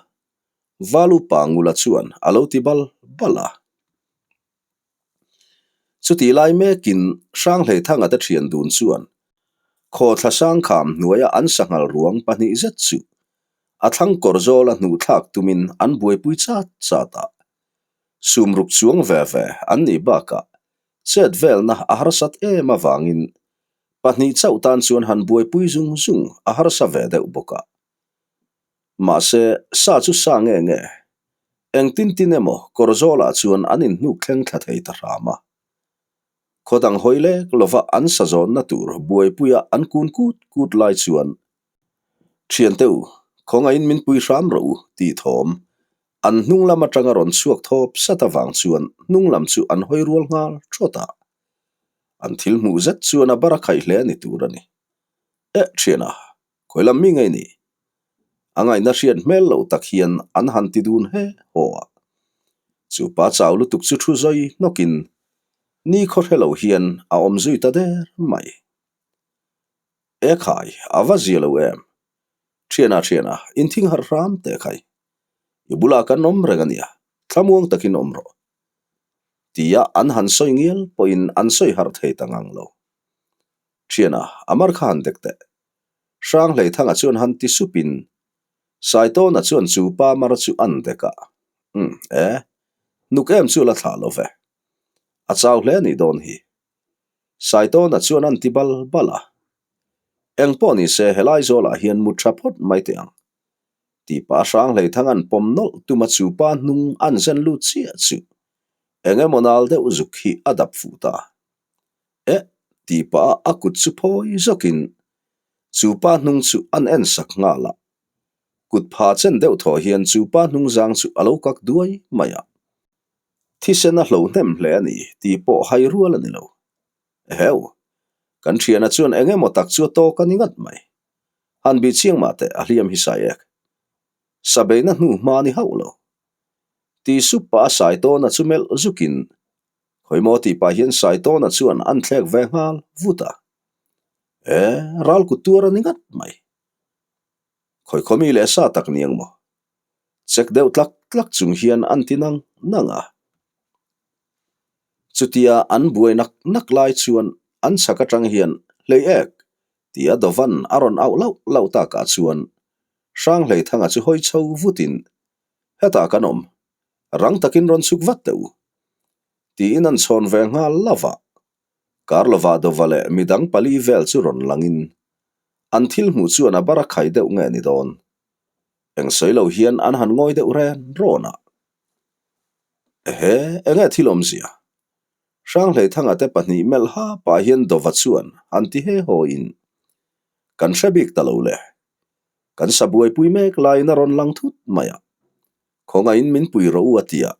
Valupa Ngula chuan a lo ti bal bal a. Chutih lai mekin Hranghleithanga te thian dun chuan Khawthla Sangkham hnuaia an sanghal ruang pahnih zet chu a thlang kawr zawla hnuhthlak tumin an buaipui chat chat a. Sumruk chuang ve ve an nih bakah chet velna a harsat em avangin pahnih chauh tan chuan han buaipui zung zung a harsa ve deuh bawk a. Mahse, sa chu sa nge nge? Engtin tin emaw kawr zawlah chuan an inhnuk thleng thla thei ta hram a. Khaw dang hawi lek lova an sa zawnna tur buaipuia an kun kut kut lai chuan, Thiante u, khawngaihin min pui hram rawh u, tih thawm an hnung lam atanga rawn chhuak thawp sat avang chuan hnung lam chu an hawi rual nghal thawt a. An thil hmuh zet chuan a bar a khaih hle ni tur a ni. Eh, thiana, Khawi lam mi ngei ni? A ngaihna hriat hmel loh tak hian an han ti dun he haw a. Chu pa chau lutuk chu thu zawi hnawkin ni khaw hre lo hian a awm zui ta der mai. E khai, a va zia lo em? Thiana thiana, inthing harh hram teh khai. I bulah kan awm reng a nia, thlamuang takin awm rawh. Tia an han sawi ngial pawhin an sawi harh thei ta ngang lo. Thiana, a mar kha han dek teh. Hranghleithanga chuan han ti supin Saitawna chuan chu pa mar chu an dek a, Umm e, nuk em chu la thlah lo ve. A chau hle nih dawn hi. Saitawna chuan an ti bal bal a. Eng pawh ni se helai zawlah hian mu tha phawt mai teh ang. Tih pa Hranghleithanga an pawm nawlh tuma chu pa hnung an zen lut chiah chu eng emaw nal deuh zuk hi a dap fuh ta. Eh! tih pah a a kut chu phawi zawkin chu pa hnung chu an en sak nghal a. Kut pha chen deuh thaw hian chu pa hnung zang chu a lo kak duai mai a. Thisen a hlo hnem hle a ni tih pawh hai rual a ni lo. Eheu! Kan thiana chuan eng emaw tak chu a tawk a ni ngat mai. Han bih chiang mah teh a hliam hi sai ek. Sabeina hnu hma ni hauh lo. Tih sup pah a sai tawn a chu melh zukin Khawimaw tih pah hian Saitawna chuan an thlek ve nghal vut a. E, ral kut tuar a ni ngat mai. Khawi khawmi leh sa tak ni ang maw? Chek deuh tlak tlak chung hian an ti nang nang a. Chutia an buai nak nak lai chuan an chhak atang hian hlei ek tia Dovan a rawn auh lauh lauh takah chuan Hranghleithanga chu hawi chho vutin hetah kan awm Rang takin rawn chhuk vat teh u. Tiin an chhawn ve nghal lova. Karlova dova leh midang pali vel chu rawn langin an thil hmuh chuan a bar a khai deuh nge ni dawn. Eng sawi lo hian an han ngawi deuh ren rawn a. Ehe, enge thil awmzia? Hranghleithanga te pahnih melh ha pah hian dova chuan han ti he haw in, Kan hre bik ta lo le. Kan sa buaipui mek laiin a rawn lang thut mai a. Khawngaihin min pui rawh u a ti a,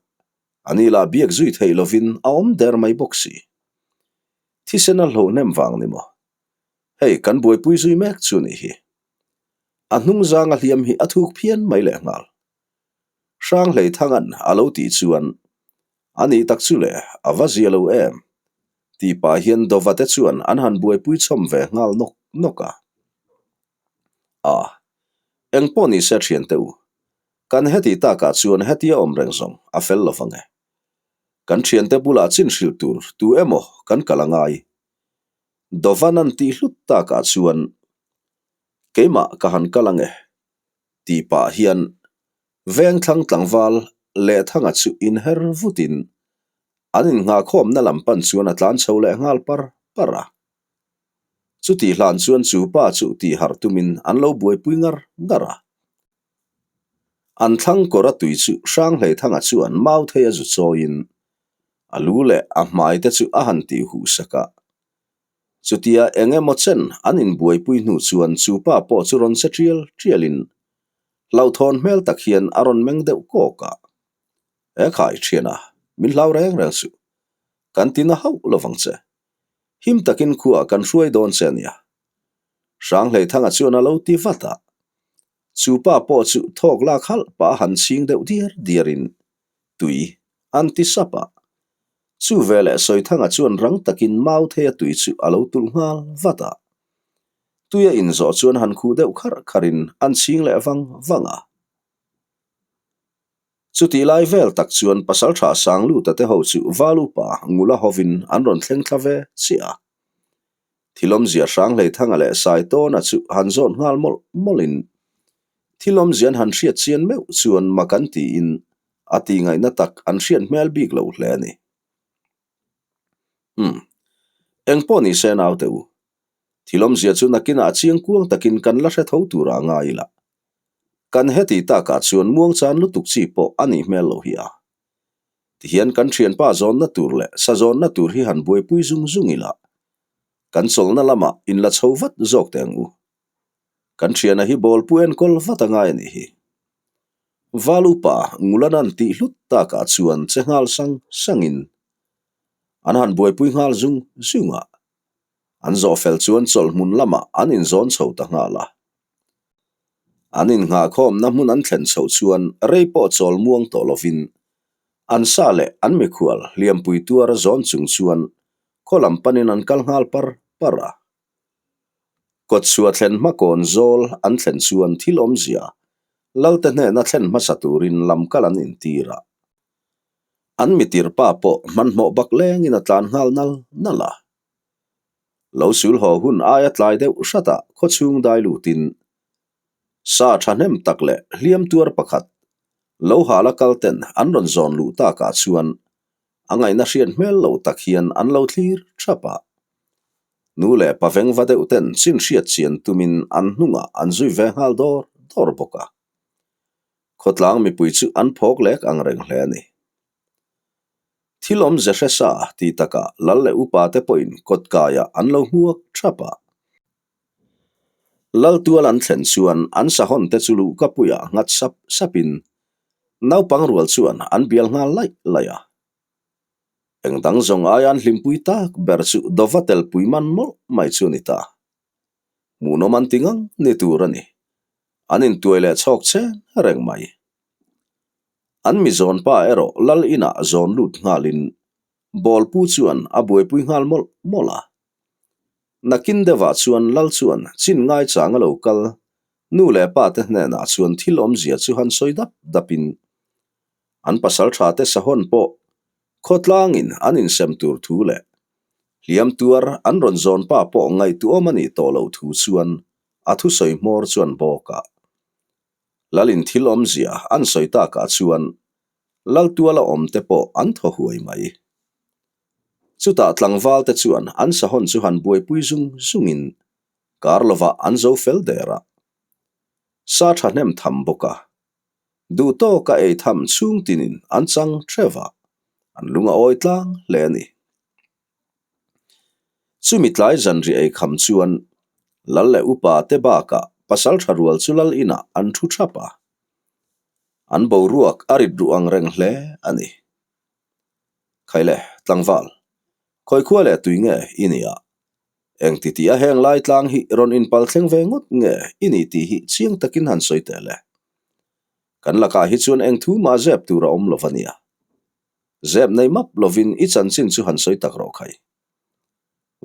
ani lah biak zui theih lovin a awm der mai bawk si. Thisen a hloh hnem vang ni maw? Hei kan buaipui zui mek chu nih hi. A hnung zanga hliam hi a thuk phian mai leh nghal. Hranghleithanga'n a lo tih chuan, A nih tak chu le, a va zia lo em? Tih pah hian Dova te chuan an han buaipui chhawm ve nghal nawk nawk a. A, engpawh ni se thiante u, kan heti takah chuan hetia awm reng zawng a fel lo vang e. Kan thiante bulah chin hrilh tur tu emaw kan kal a ngai. Dovan an tih hlut takah chuan keimah ka han kal ang e tih pah hian Vengthlang tlangval Lehthanga chu inher vutin an innghahkhawmna lam pan chuan a tlan chho leh nghal par par a. Chutih hlan chuan chu pa chu tih harh tumin an lo buaipui ngar ngar a. An thlang kawr a tui chu Hranghleithanga chuan mau thei a zu chawiin a lu leh a hmai te chu a han tih huh sak a. Chutia eng emaw chen an inbuaipui hnu chuan chu pa pawh chu rawn che tial tialin hlauhthawn hmel tak hian a rawn meng deuh kawk a. He khai thiana, min hlau reng reng suh. Kan ti na hauh lovang che. Him takin khuaah kan hruai dawn che a nia. Hranghleithanga chuan a lo ti vat a. Chu pa pawh chu thawk lak halh pah a han chhing deuh diar diarin tui an ti sap a. Chu veleh Sawithanga chuan rang takin mau theia tui chu a lo tulh nghal vat a. Tui a inzawh chuan han khuh deuh kharh kharhin an chhing leh vang vang a. Chutih lai vel tak chuan Pasalṭha Sangluta te ho chu Val upa Ngula hovin an rawn thleng thla ve chiah a. Thilawmzia Hranghleithanga leh Saitawna chu han zawn nghal mawlh mawlhin thilawmzia an han hriat chian meuh chuan mak an tiin a tihngaihna tak an hriat hmel bik lo hle a ni. Umm. Engpawh ni se naute u. Thilawmzia chu nakinah chiangkuang takin kan la hre tho turah ngai ila. Kan heti takah chuan muangchan lutuk chi pawh a nih hmel lo hi a. Tihian kan thianpa zawnna tur leh sa zawnna tur hi han buaipui zung zung ila, kan chawlhna lamah inla chho vat zawk teh ang u. Kan thiana hi ball pu enkawl vat a ngai a nih hi. Val upa Ngulanan tih hlut takah chuan che nghal sang sangin an han buaipui nghal zung zung a. An zawh fel chuan chawlhhmun lamah an inzawn chho ta nghal a. An innghahkhawmna hmun an thlen chhoh chuan rei pawh chawl muang tawh lovin an sa leh an mikhual hliampui tuar a zawn chung chuan khaw lam panin an kal nghal par par a. Kawtchhuah thlen hma kawn zawl an thlen chuan thil awmzia Lalte hnena thlen hmasa turin lam kal an intir a. An mitirpa pawh hmanhmawh bak lengin a tlan nghal nal nal a. Lo sul haw hun aia tlai deuh hratah khawchhung dai lutin sa thahnem tak leh hliam tuar pakhat lo hala kal ten an rawn zawn luh takah chuan a ngaihna hriat hmel lo tak hian an lo thlir thap a. Nu leh pa vengva deuh ten chin hriat chian tumin an hnungah an zui ve nghal dawr dawr bawk a. Khawtlang mipui chu an phawk lek ang reng hle a ni. Thil awmze hre sa tih takah lal leh upa te pawhin kawtkaiah an lo hmuak thap a. Lal tual an thlen chuan an sahawn te chu luhkapuiah nghat sap sapin naupang rual chuan an bial nghal laih laih a. Eng dang zawng aia an hlimpui tak ber chu dawva telpui man mawlh mai chu a ni ta. Hmuhnawm an ti ngang ni tur a ni. An intuai leh chhawk chen reng mai. An mi zawn pa erawh lal inah zawn lut nghalin ball pu chuan a buaipui nghal mawlh mawlh a. Nakin deuhah chuan lal chuan chin ngaichang a lo kal nu leh pa te hnenah chuan thil awmzia chu han sawi dap dapin an pasal tha te sahawn pawh khawtlangin an insem tur thu leh hliam tuar an rawn zawn pa pawh ngaihtuahawm a nih tawh loh thu chuan a thusawi hmawr chuan bawk a. Lalin thil awmzia an sawi takah chuan Laltuala awmte pawh an thaw huai mai. Chutah tlangvalte chuan an sahawn chu han buaipui zung zungin kar lovah an zo fel der a. Sa thahnem tham bawk a, duh tawka ei tham chhung tinin an chang theuh a, an lung a awi tlang hle a ni. Chumi tlai zanriah ei kham chuan Lal leh upa te bakah pasal tha rual chu Lal inah an thu thap a. An boruak a rit ruh ang reng hle a ni. Khaile, tlangval, khawikhua leh tui nge i ni a? Eng ti tih a heng lai tlang hi rawn inpal thleng ve ngawt nge i ni tih hi chiang takin han sawi teh le. Kan lakah hi chuan eng thu mah zep tur a awm lo va nia. Zep nei map lovin i chanchin chu han sawi tak rawh khai.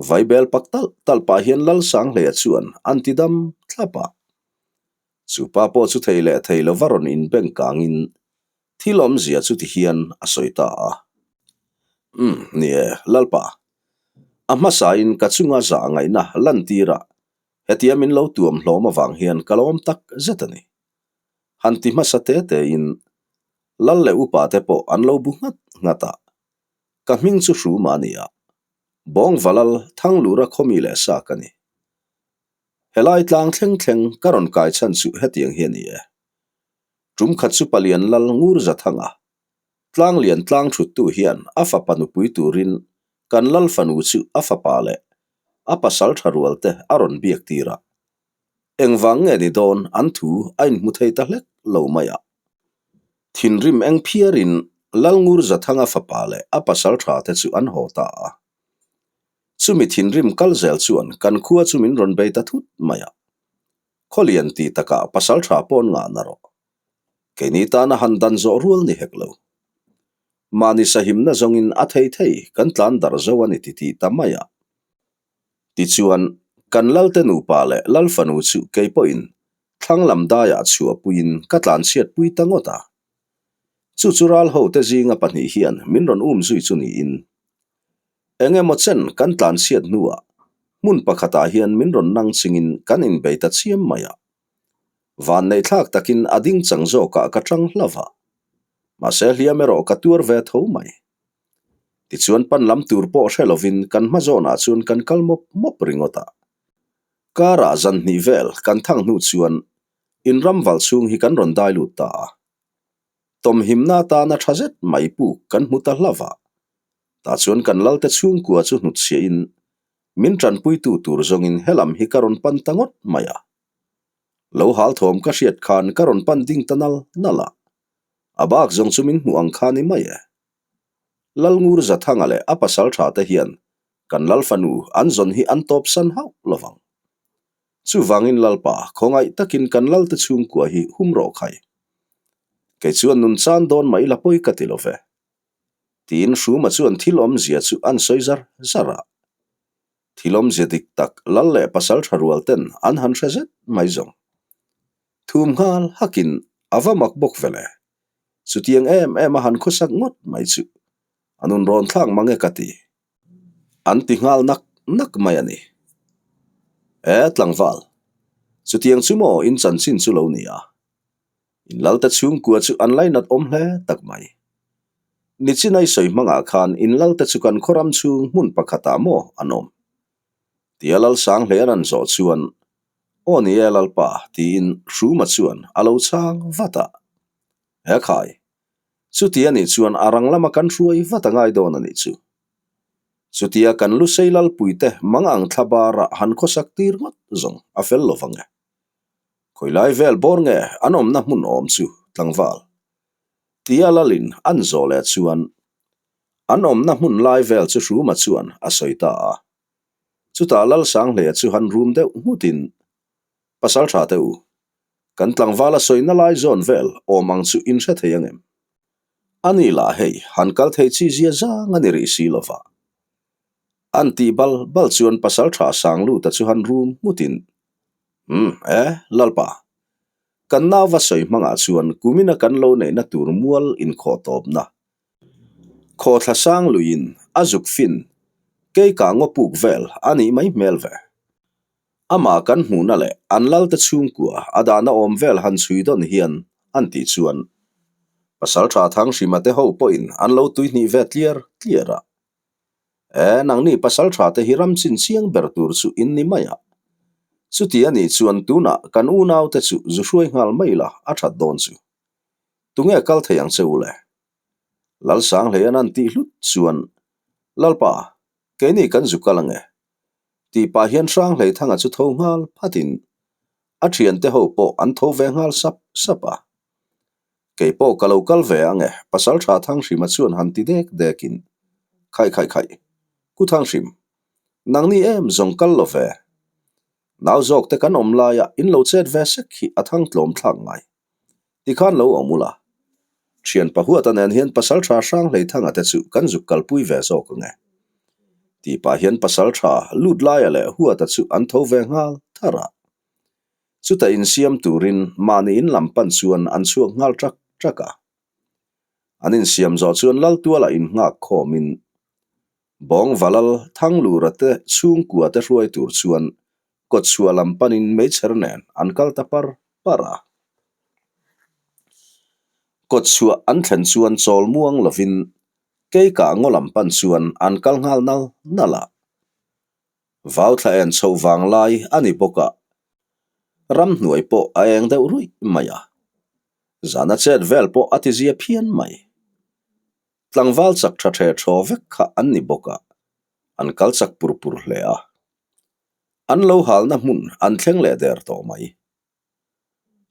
Vaibel pak talh talh pah hian Lalsanghleia chuan an ti dam thlap a. Chu pa pawh chu thei leh thei lova rawn inbeng kangin thil awmzia chu ti hian a sawi ta a. Umm, ni e, Lalpa. A hmasain ka chunga zah ngaihna lantirah hetia min lo tuam hlawm avang hian ka lawm tak zet a ni. Han ti hmasa te tein Lal leh upa te pawh an lo bu nghat nghat a, ka hming chu Hruma a ni a, Bawngvalal Thanglura khawmi leh sa ka ni. Helai tlang thleng thleng ka rawn kai chhan chu hetiang hi a ni e. Tum khat chu Palian Lal Ngur Zathanga, Tlanglian tlang thuttu hian a fapa nupui turin kan Lal fanu chu a fapa leh a pasal tha rual te a rawn biak tir a. Engvang nge ni dawn an thu a inhmu thei ta hlek lo mai a. Thinrim eng phiarin Lal Ngur Zathanga fapa leh a pasal tha te chu an haw ta a. Chumi thinrim kal zel chuan kan khua chu min rawn bei ta thut mai a. Khawlian ti takah pasal tha pawn ngah na rawh. Keini tana han dan zawh rual ni hek lo. Mahni sahimna zawngin a thei thei kan tlan darh zo a ni ti tih ta mai a. Tichuan, kan Lalte nupa leh Lal fanu chu kei pawhin thlang lam daiah chhuahpuiin ka tlanchhiatpui ta ngawt a. Chu chu ral hote zinga pahnih hian min rawn um zui chu niin. Eng emaw chen kan tlanchhiat hnuah hmun pakhatah hian min rawn nang chingin kan inbei ta chiam mai a. Vanneihthlak takin a ding chang zawkah ka tang hlauh a. Mahse hliam erawh ka tuar ve tho mai. Tichuan pan lam tur pawh hre lovin kan hma zawnah chuan kan kal mawp mawp ringawt a. Karah zan hnih vel kan thang hnu chuan in ram val chhung hi kan rawn dai lut ta a. Tawmhimna atana tha zet mai puk kan hmu ta hlauh a. Tah chuan kan lalte chhungkua chu hnutchhiahin min tanpuitu tur zawngin helam hi ka rawn pan ta ngawt mai a. Lo hal thawm ka hriat khan ka rawn pan ding ta nal nal a. A bak zawng chu min hmuh ang kha ni mai e. Lalngur Zathanga leh a pasal tha te hian kan Lal fanu an zawn hi an tawp san hauh lovang. Chuvangin Lalpa khawngaih takin kan Lalte chhungkua hi hum rawh khai. Kei chuan nun chan dawn mai la pawi ka ti lo ve. Tiin Hruma chuan thil awmzia chu an sawi zar zar a. Thil awmzia dik tak Lal leh pasal tha rual ten an han hre zet mai zawng. Thum nghal hakin a va mak bawk ve le. Chutiang em em a han khawsak ngawt mai chu a nun rawn thlak mang e ka ti. An ti nghal nak nak mai a ni. E tlangval, chutiang chu maw in chanchin chu lo ni a? In lalte chhungkua chu an lainat awm hle tak mai. Nichinai sawi hmangah khan in lalte chu kan khawram chhung hmun pakhatah maw an awm? Tia Lalsang hle an an zawh chuan Aw ni e Lalpa tiin Hruma chuan a lo chhang vat a. He khai, chuti a nih chuan a rang lama kan hruai vat a ngai dawn a nih chu. Chutia kan Lusei Lalpuite mang ang thla barah han khawsak tir ngawt zawng a fel lo vang e. Khawilai vel bawr nge an awmna hmun awm chu tlangval? Tia Lalin an zawh leh chuan an awmna hmun lai vel chu Hruma chuan a sawi ta a. Chutah Lalsanghleia chu han rum deuh nghutin, Pasal tha teh u, kan tlangval a sawina lai zawn vel awm ang chu in hre thei angem? A ni lah hei, han kal thei chi zia zang a ni rih si lova. An tih bal bal chuan Pasal tha Sangluta chu han rum nghutin, Umm, e, Lalpa, kan nauva sawi hmangah chuan kumina kan lo neihna tur mual inkhawh tawpna Khawthla sang luiin a zuk fin kei ka ngaw puk vel a nih mai hmel ve. Amah kan hmuhna leh an lalte chhungkua a dahna awm vel han chhui dawn hian an tih chuan Pasaltha Thanghrima te ho pawhin an lo tuihnih ve tliar tliar a. E, nangni Pasaltha te hi ram chin chiang ber tur chu in ni mai a. Chuti a nih chuan tunah kan unaute chu zu hruai nghal mai la a that dawn chu. Tunge kal thei ang che u le? Lalsanghleian an tih hlut chuan, Lalpa, keini kan zu kal ange. Tih pah hian Hranghleithanga chu tho nghal phatin a thiante ho pawh an tho ve nghal sap sap a. Kei pawh ka lo kal ve ange, Pasaltha Thanghrima chuan han ti dek dekin, Khaih khaih khaih, Ku Thanghrim, nangni em zawng kal lo ve. Nau zawkte kan awm laia in lo chet ve sek hi a thang tlawm thlak ngai. Tikhan lo awm ula. Thian Pahuata nen hian Pasaltha Hranghleithanga te chu kan zuk kalpui ve zawk ang e. Tih pah hian Pasaltha Lutlaia leh Huata chu an tho ve nghal thar a. Chuta insiam turin mahni in lam pan chuan an chhuak nghal ṭak ṭak a. An insiam zawh chuan Laltuala innghak khawmin Bawngvalal Thanglura te chhungkua te hruai tur chuan kawtchhuah lam panin meichher nen an kal ta par par a. Kawtchhuah an thlen chuan chawl muang lovin keikah ngaw lam pan chuan an kal nghal nal nal a. Vau thla en chhoh vang lai a ni bawk a, ramhnuai pawh a eng deuh ruih mai a. Zana chet vel pawh a tizia phian mai. Tlangval chak tha the thaw vek kha an ni bawk a, an kal chak pur pur hle a. An lo halna hmun an thleng leh der tawh mai.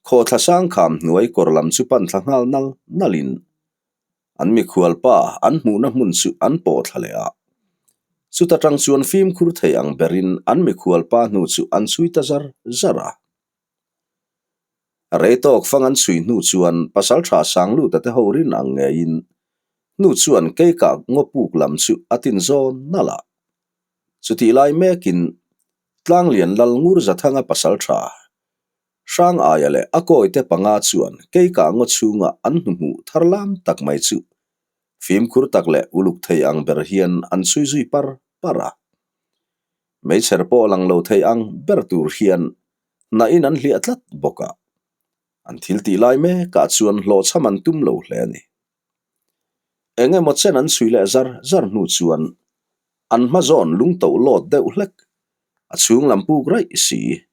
Khawthla sangkham hnuai kawr lam chu pan thla nghal nal nalin an mikhual pa an hmuhna hmun chu an pawh thla leh a. Chuta tang chuan fimkhur thei ang berin an mikhual pa hnu chu an chhui ta zar zar a. Rei tawk fang an chhui hnu chuan Pasaltha Sangluta te ho rin ang ngeiin hnu chuan keikah ngawpuk lam chu a tin zawn nalh a. Chutih lai mekin Tlanglian Lal Ngur Zathanga Pasaltha Hrang Aia leh a kawite panga chuan keikah ngaw chhunga an hnuhmuh thar lam tak mai chu fimkhur tak leh uluk thei ang ber hian an chhui zui par par a. Meichher pawh lang lo thei ang ber tur hian hnahin an hliah tlat bawk a. An thil tih lai mekah chuan hlawhchham an tum lo hle a ni. Eng emaw chen an chhui leh zar zar hnu chuan an hma zawn lung toh lawt deuh hlek, a chhung lam puk raih si.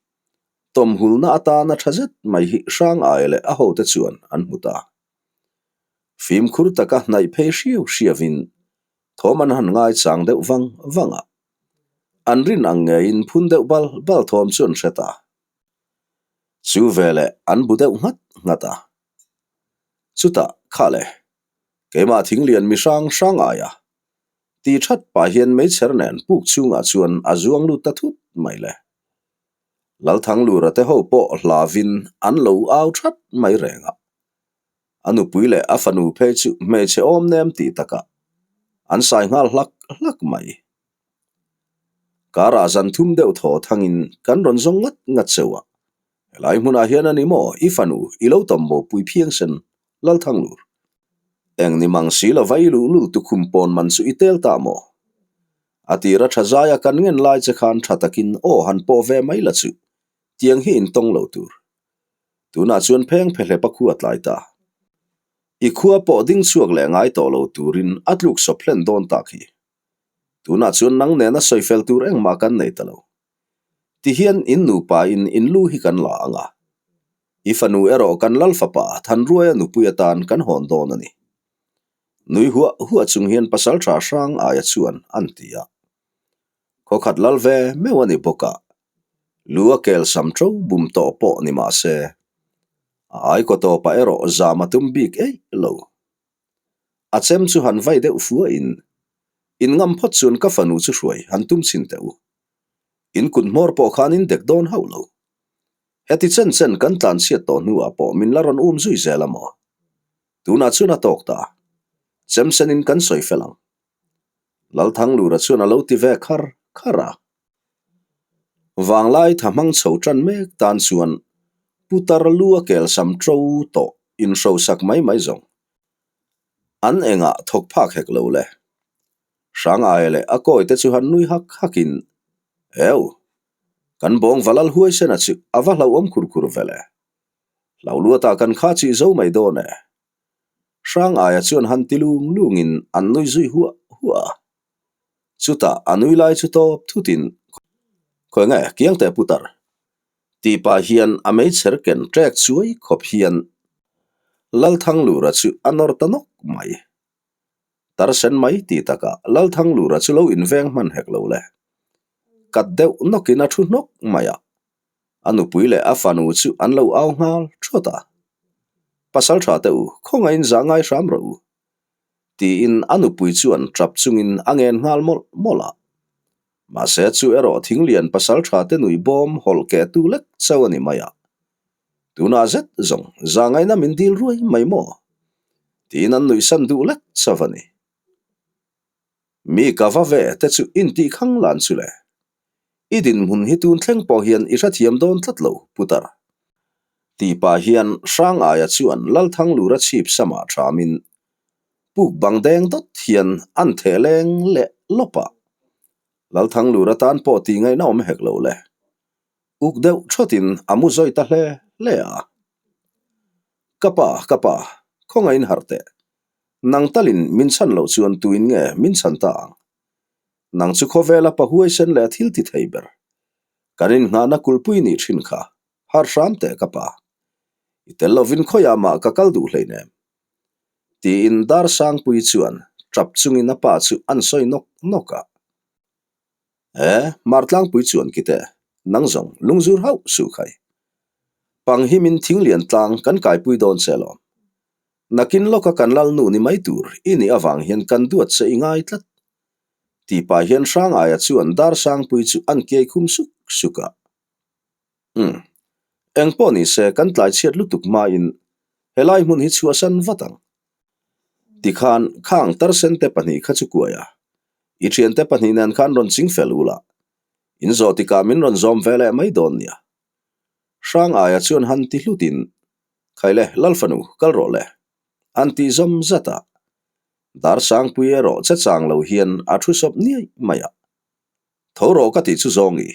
Tawmhulna atana tha zet mai hi hrang ai leh a hote chuan an hmu ta. Fimkhur taka hnaih phei hriau hriauin thawm an han ngaichang deuh vang vang a. An rin ang ngeiin phun deuh bal bal thawm chu an hre ta. Chu veleh an bu deuh nghat nghat a. Chutah, kha le, keimah thinglian mi hrang hrang aia ti that pah hian meichher nen puk chhungah chuan a zuang lut ta thut mai le. Lalthanglura te ho pawh hlavin an lo au that mai reng a. A nupui leh a fanu phei chu hmeichhe awm nem tih takah an sai nghal hlak hlak mai. Karah zan thum deuh thaw thangin kan rawn zawng ngat ngat cheu a, Helai hmunah hian a ni maw i fanu i lo tawm bo pui phiang sen Lalthanglur? Eng ni mang si lova i luh lul tukhum pawn man chu i tel ta maw? A tira tha zaia kan ngen lai che khan tha takin aw han pawh ve mai la chu tiang hi in tawng lo tur. Tunah chuan pheng phe hlep a khua tlai ta. I khua pawh ding chhuak leh ngai tawh lo turin a tluk sawp hlen dawn tak hi. Tunah chuan nang nena sawi fel tur engmah kan nei ta lo. Ti hian in nupa in in lu hi kan la ang a, i fanu erawh kan lal fapa Thanruaia nupui atan kan hawn dawn a ni. Nui huah huah chung hian pasal tha hrang aia chuan an ti a. Khawkhat lal ve meuh a ni bawk a, lu a kel sam to bum tawh pawh ni mah se, a aikaw tawpah erawh zam a tum bik eih lo. A chem chu han vai deuh fuahin, In ngam phawt chuan ka fanu chu hruai han tum chhin teh u. In kut hmawr pawh khan in dek dawn hauh lo. Heti chen chen kan tlan chhiat tawh hnuah pawh min la rawn um zui zel a maw? Tunah chuan a tawk ta. Chem senin kan sawi fel ang. Lalthanglura chuan a lo ti ve khar khar a. Vanglai tha hmang chho tan mek tan chuan putar lu a kel sam to tawh inhrosak mai mai zawng. An engah thawk phak hek lo le. Hrang aia leh a kawi te chu han nui hak hakin, Eu, kan bawng va lal huai sena chu a va hlauhawm khur khur ve le. Hlau luatah kan kha chih zo mai dawn e. Hrang aia chuan han ti lung lungin an nui zui huah huah a. Chutah a nui lai chu tawp thutin, Khawi nge kiang teh putar? Tih pah hian a meichher ken ṭek chuai khawp hian Lalthanglura chu a nawr ta nawk mai. Tarsen mai tih takah Lalthanglura chu lo inveng hman hek lo le. Kat deuh nawkin a thu hnawk mai a. A nupui leh a fanu chu an lo au nghal thawt a. Pasal tha teh u, khawngaihin zah ngai hram rawh u. Tiin a nupui chuan tap chungin a ngen nghal mawlh mawlh a. Mahse chu erawh thinglian pasal tha te nui bawm hawlh keh tu lek chauh a ni mai a. Tunah zet zawng zah ngaihna min dil ruai mai maw? Tiin an nuihsan duh lek chauh a ni. Mi ka va ve te chu intih khang lan chu le. I dinhmun hi tun thleng pawh hian i hrethiam dawn tlat lo, Putar. Tih pah hian Hrangaia chuan Lalthanglura chhip samah thamin puk bang deng dawt hian an theh leng leh lawp a. Lalthanglura tan pawh tih ngaihna awm hek lo le. Uk deuh thawtin a mu zawi ta hle hle a. Ka pa, ka pa, khawngaihin harh teh. Nang talin min chhan loh chuan tuin nge min chhan ta ang? Nang chu khawvela pa huaisen leh thil ti thei ber. Kan innghahna kulhpui nih thin kha. Har hram teh ka pa. I tel lovin khawiah mah ka kal duh hleinem. Tiin Dar Sangpui chuan tap chungin a pa chu an sawi nawk nawk a. E, Martlangpui chuan kite, nang zawng lungzur hauh suh khai. Pang hi min thinglian tlang kan kaipui dawn che alawm. Nakin lawka kan lalnu ni mai tur i nih avang hian kan duat che i ngai tlat. Tih pah hian Hrangaia chuan Dar Sangpui chu an kiai khum suk suk a. Umm. Eng pawh ni se kan tlai chhiat lutuk hmain helai hmun hi chhuahsan vat ang. Tikhan khang tarsente pahnih kha chu kuai a, i thiante pahnih nen khan rawn ching fel ula, in zawh tikah min rawn zawm ve leh mai dawn nia. Hrang aia chuan han ti hlutin, Khaile, Lalfanu, kal rawh le. An tih zawm zat a. Darsangpui erawh che chang lo hian a thu sawp niaih mai a. Tho rawh ka tih chu zawng i.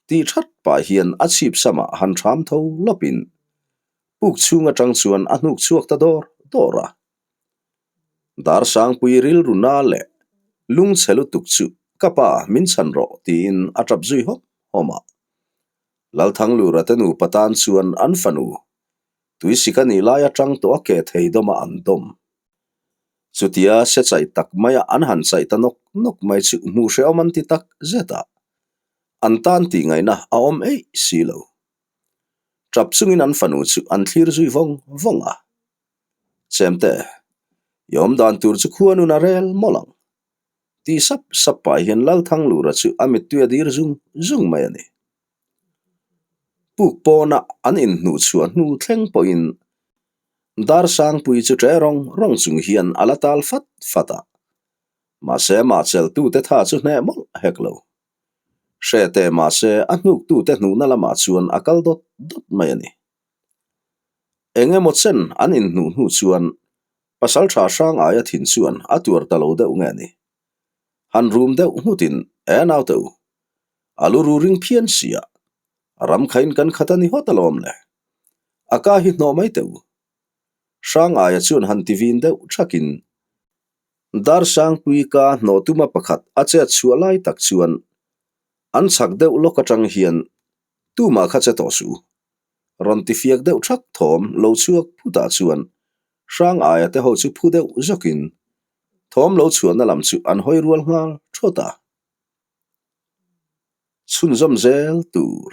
Tih that pah hian a chhip samah han thram tho lawpin puk chhung atang chuan a hnuk chhuak ta dawr dawr a. Darsangpui rilru na leh lungchhe lutuk chu ka pa min chhan rawh tiin a tap zui hawm hawm a. Lalthanglura te nupa tan chuan an fanu tuisik a nih lai atang tawh a ke thei dawm a an dawm. Chutia se chaih tak maia an han chaih ta nawk nawk mai chu hmuh hrehawm an ti tak zet a, an tan tih ngaihna a awm eih si lo. Tap chungin an fanu chu an thlir zui vawng vawng a. Chemte, i awm dan tur chu khua nun a rel mawlh ang. Tih sap sap pah hian Lalthanglura chu a mittui a dir zung zung mai a ni. Puk pawna an inhnuh chhuah hnu thleng pawhin Darsangpui chu ṭe rawng rawng chung hian a la tal fat fat a. Mahse amah chelhtute tha chu hneh mawlh hek lo. Hre teh mahse a hnuktute hnuhna lamah chuan a kal dawt dawt mai a ni. Eng emaw chen an inhnuh hnu chuan Pasalṭha hrang aia thin chuan a tuar ta lo deuh nge ni. Han rum deuh nghutin, E naute u, a lu ru ring phian si a, a ram khain kan khat a ni hawt alawm le. A ka hi hnawh mai teh u. Hrang aia chuan han ti vin deuh thakin, Darsangpui ka hnawh tuma pakhat a chet chhuah lai tak chuan an chhak deuh lawk atang hian tumah kha che tawh suh u. Rawn ti fiak deuh thak thawm lo chhuak phutah chuan Hrang aia te ho chu phu deuh zawkin thawm lo chhuahna lam chu an hawi rual nghal thawt a. Chhunzawm zel tur.